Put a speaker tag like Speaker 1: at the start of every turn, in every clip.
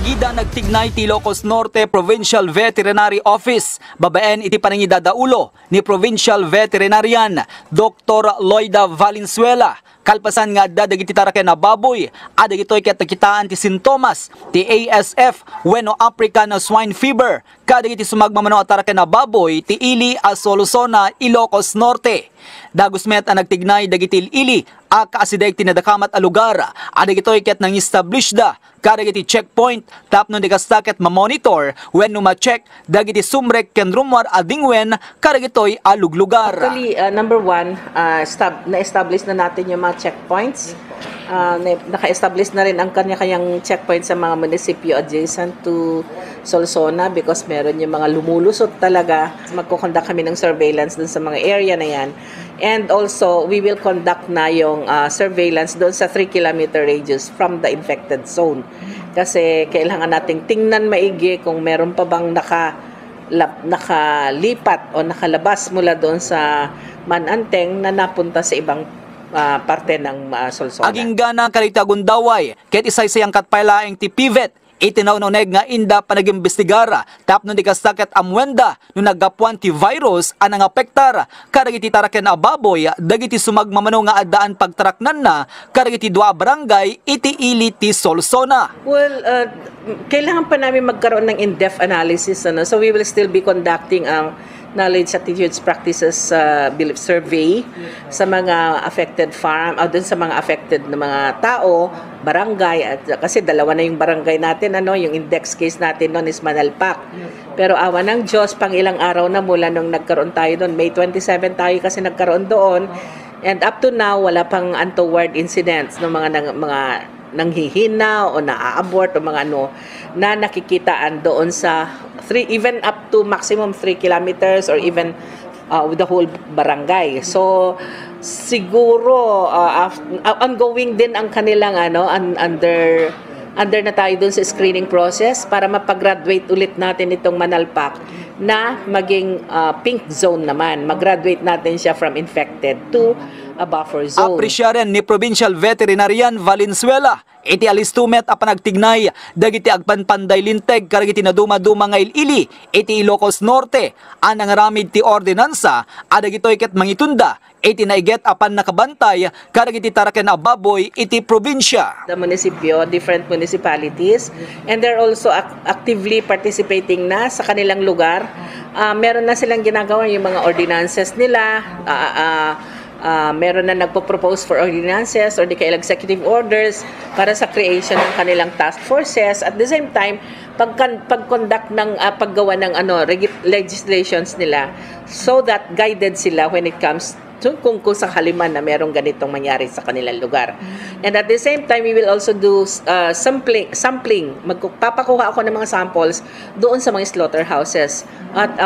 Speaker 1: Insigida nagtignay ti Ilocos Norte Provincial Veterinary Office. Babaen iti panangidadaulo ni Provincial Veterinarian Dr. Loida Valenzuela. Kalpasan nga dagiti taraken na baboy, adagitoy ket nakitaan ti sintomas ti ASF wenno African Swine Fever. Kadagiti sumagmamano at taraken na baboy ti ili a Solusona, Ilocos Norte. Dagusmet ang nagtignay dagiti ili a kaasideg tinadakamat a lugar. Adagitoy ket nang establish da kadagiti checkpoint tapno di kastaket ma-monitor wenno ma-check dagiti sumrek ken rumor adingwen kadagitoy a luglugar.
Speaker 2: Actually, number one, na-establish na natin yung mga checkpoints. Naka-establish na rin ang kanya-kanyang checkpoint sa mga munisipyo adjacent to Solsona because meron yung mga lumulusot talaga. Magkukonduct kami ng surveillance dun sa mga area na yan. And also, we will conduct na yung surveillance doon sa 3-kilometer radius from the infected zone. Kasi kailangan nating tingnan maigi kung meron pa bang nakalipat o nakalabas mula doon sa Mananteng na napunta sa ibang parte ng Solsona.
Speaker 1: Aging gana kalitagun daway, ket isay sayang katpailaeng ti pivet, itinawnawneg nga inda panagimbestigara, tapno di kastaket amwenda, no naggapuan ti virus anang apektar, karagiti taraken a baboy, dagiti sumagmamano nga adaan pagtaraknan na, karagiti dua barangay, iti ili ti Solsona.
Speaker 2: Well, kailangan pa namin magkaroon ng in-depth analysis, so we will still be conducting ang knowledge, attitudes, practices belief survey sa mga affected farm, dun sa mga affected na mga tao, barangay, at kasi dalawa na yung barangay natin, yung index case natin noon is Manalpak. Pero awa ng Diyos, pang ilang araw na mula nung nagkaroon tayo doon, May 27 tayo kasi nagkaroon doon, and up to now, wala pang untoward incidents ng mga nanghihina o naa-abort o mga na nakikitaan doon sa even up to maximum 3 kilometers or even with the whole barangay. So siguro ongoing din ang kanilang under na tayo dun sa screening process para mapag-graduate ulit natin itong Manalpak na maging pink zone naman. Mag-graduate natin siya from infected to a buffer zone.
Speaker 1: Aprisyaran ni Provincial Veterinarian Valenzuela, iti alistumet a panagtignay, dagiti agpanpanday linteg karagiti na duma-duma nga ili, iti Ilocos Norte, anang ramid ti ordinansa, adagitoy ket mangitunda, iti naiget apan nakabantay, karagiti taraken a baboy, iti probinsya.
Speaker 2: The municipio, different municipalities, and they're also actively participating na sa kanilang lugar. Meron na silang ginagawa yung mga ordinances nila, meron na nagpo-propose for ordinances or di kaya executive orders para sa creation ng kanilang task forces. At the same time, pag-conduct ng paggawa ng legislations nila so that guided sila when it comes to kung sakali man na merong ganitong mangyari sa kanilang lugar. And at the same time, we will also do sampling. Magpapakuha ako ng mga samples doon sa mga slaughterhouses. At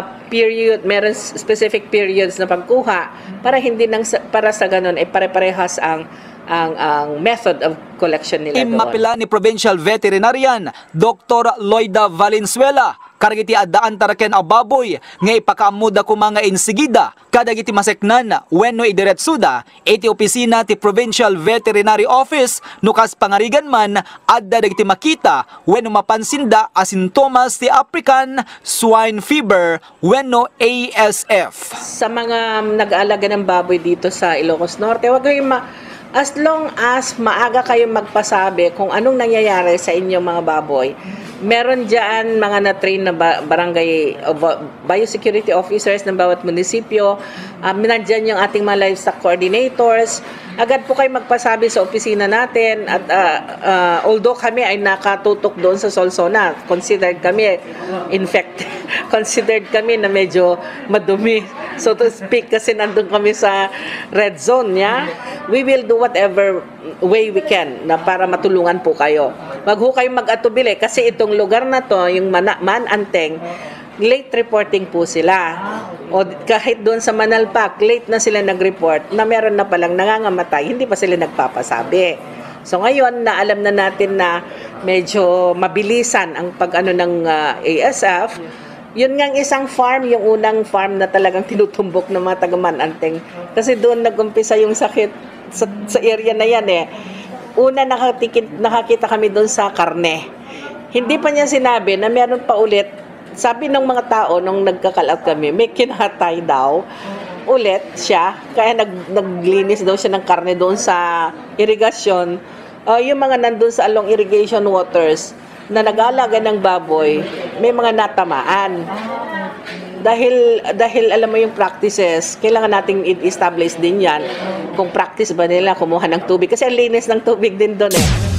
Speaker 2: meron specific periods na pagkuha para hindi para sa ganun ay pare-parehas ang method of collection nila doon.
Speaker 1: Mapila ni Provincial Veterinarian Dr. Loida Valenzuela, karagiti addaan taraken a baboy nga ipakaamuda ko mga insigida kadagiti maseknan wenno idiretsuda iti opisina ti Provincial Veterinary Office nukas pangarigan man adda dagiti makita wenno mapansinda a sintomas ti African Swine Fever wenno ASF.
Speaker 2: Sa mga nag-aalaga ng baboy dito sa Ilocos Norte, wag kayong as long as maaga kayong magpasabi kung anong nangyayari sa inyong mga baboy. Meron dyan mga na-train na barangay biosecurity officers ng bawat munisipyo. Nandyan yung ating mga livestock coordinators. Agad po kayo magpasabi sa opisina natin. At although kami ay nakatutok doon sa Solsona, considered kami infected. Considered kami na medyo madumi, so to speak, kasi nandun kami sa red zone niya. We will do whatever way we can na para matulungan po kayo. Wag ho kayong mag-atubili kasi itong lugar na to, yung Mananteng, late reporting po sila. O kahit doon sa Manalpak, late na sila nag-report na meron na palang nangangamatay, hindi pa sila nagpapasabi. So ngayon, na alam na natin na medyo mabilisan ang pag-ano ng ASF, yun ngang isang farm, yung unang farm na talagang tinutumbok ng mga taga-Mananteng. Kasi doon nag-umpisa yung sakit sa area na yan eh. Una nakakita kami doon sa karne. Hindi pa niya sinabi na meron pa ulit. Sabi ng mga tao nung nagkakalat kami, may kinatay daw ulit siya. Kaya naglinis daw siya ng karne doon sa irigasyon. Yung mga nandun sa along irrigation waters na nag-aalaga ng baboy, may mga natamaan. Dahil alam mo yung practices, kailangan nating i-establish din yan kung practice ba nila kumuha ng tubig. Kasi ang linis ng tubig din doon eh.